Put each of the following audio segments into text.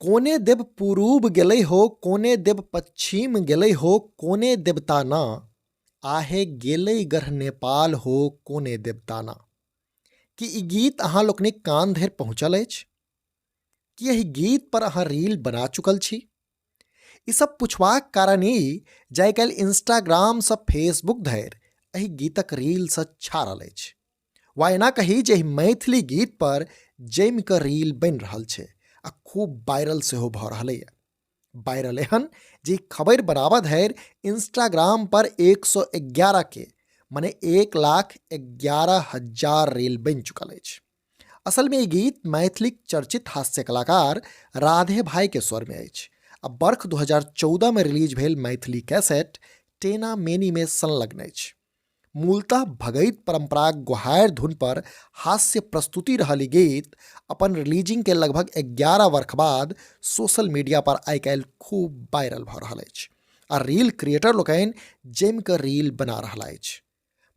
कोने देव पुरूब गेलै हो, कोने देव पच्छिम गेलै हो, कोने देवता ना आहे गेलै गढ़ नेपाल हो, कोने देवता ना। की ई गीत अहाँ लोकनिक कान धरि पहुँचल अछि? की एहि गीत पर अहाँ रील बना चुकल छी? ई सब पुछबाक कारण ई जे आइ काल्हि इंस्टाग्रामसँ फेसबुक धरि एहि गीतक रीलसँ छाड़ल अछि, वा एना कही जे एहि मैथिली गीत पर जमि कऽ रील बनि रहल छै आ खूब वायरल सेहो भऽ रहलैए। वायरल एहन जे खबरि बनाबऽ धरि इंस्टाग्राम पर 111 के मने 1,11,000 रील बनि चुकल अछि। असलमे ई गीत मैथिलीक चर्चित हास्य कलाकार राधे भाई के स्वरमे अछि आ बर्ख 2014 मे रिलीज भेल मैथिली कैसेट टेना मेनी मे संलग्न अछि। मूलतः भगैत परंपराक गोहारि धुन पर हास्य प्रस्तुति रहल ई गीत अपन रिलीजिंग के लगभग 11 वर्ष बाद सोशल मीडिया पर आइ काल्हि खूब वायरल भऽ रहल अछि आ रील क्रिएटर लोकनि जमि कऽ रील बना रहल अछि।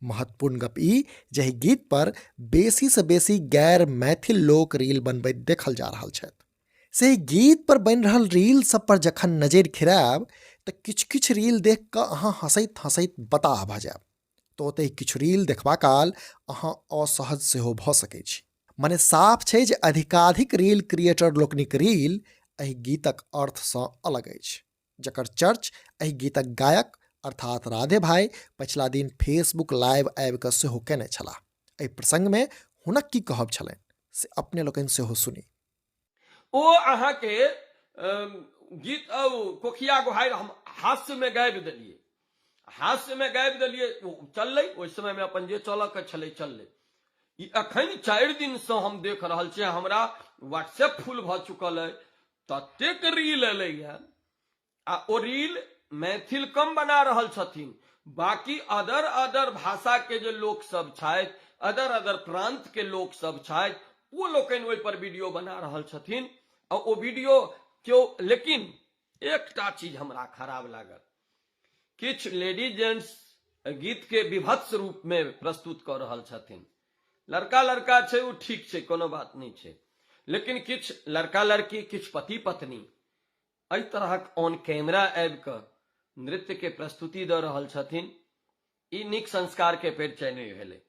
महत्वपूर्ण गप ई जे एहि गीत पर बेसी से बेसी गैर मैथिल लोक रील बनबैत देखल जा रहल छथि। से एहि गीत पर बनि रहल रील सब पर जखन नजरि खिरायब तऽ किछु किछु रील देख कऽ अहाँ हँसैत हँसैत बताह भऽ जायब, तऽ ओतहि किछु रील देखबा काल अहाँ असहज सेहो भऽ सकै छी। मने साफ छै जे अधिकाधिक रील क्रिएटर लोकनिक रील एहि गीतक अर्थसँ अलग अछि, जकर चर्च एहि गीतक गायक अर्थात राधे भाई पछिला दिन फेसबुक लाइव आबि कऽ सेहो केने छलाह। एहि प्रसंगमे हुनक की कहब छलनि से अपने लोकनि सेहो सुनी। ओ अहाँके गीत कोखिया गोहारि हम हास्यमे गाबि देलियै, हास्यमे गाबि देलियै, ओ चललै ओहि समयमे, अपन जे चलऽके छलै चललै। ई अखन 4 दिनसँ हम देख रहल छियै, हमरा व्हाट्सएप फुल भऽ चुकल अइ, ततेक रील एलैए आ ओ रील मैथिल कम बना रहल छथिन, बाकी अदर अदर भाषा के जे लोक सब छथि, अदर अदर प्रांत के लोक सब छथि, ओ लोकनि ओहि पर वीडियो बना रहल छथिन आ ओ वीडियो केओ। लेकिन एकटा चीज हमरा खराब लागल, किछु लेडीज जेंट्स गीत के विभत्स रूप में प्रस्तुत कऽ रहल छथिन। लड़का लड़का छै ओ ठीक छै, कोनो बात नहि छै, लेकिन किछु लड़का लड़की, किछु पति पत्नी एहि तरहक ऑन कैमरा आबि कऽ नृत्य के प्रस्तुति दऽ रहल छथिन, ई नीक संस्कार के परिचय नहि भेलै।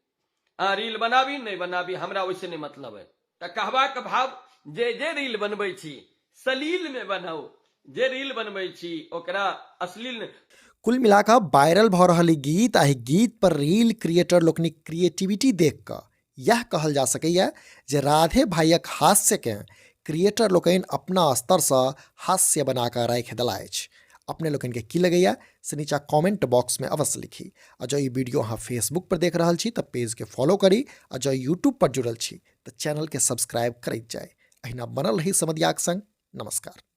अहाँ रील बनाबी नहि बनाबी हमरा ओहिसँ नहि मतलब अइ। तऽ कहबाक भाव जे जे रील बनबै छी सलील मे बनाउ, जे रील बनबै छी ओकरा अश्लील। कुल मिला कऽ वायरल भऽ रहल ई गीत आ एहि गीत पर रील क्रिएटर लोकनिक क्रिएटिविटी देख कऽ इएह कहल जा सकैए जे राधे भाइयक हास्यकेँ क्रिएटर लोकनि अपना स्तरसँ हास्य बना कऽ राखि देला अछि। अपने लोकनिके की लगैए से नीचा कमेंट बॉक्समे अवश्य लिखी आ जँ ई वीडियो अहाँ फेसबुक पर देख रहल छी तऽ पेजके फॉलो करी आ जँ यूट्यूब पर जुड़ल छी तऽ चैनलके सब्सक्राइब करैत जाय। अहिना बनल रही समदियाक संग। नमस्कार।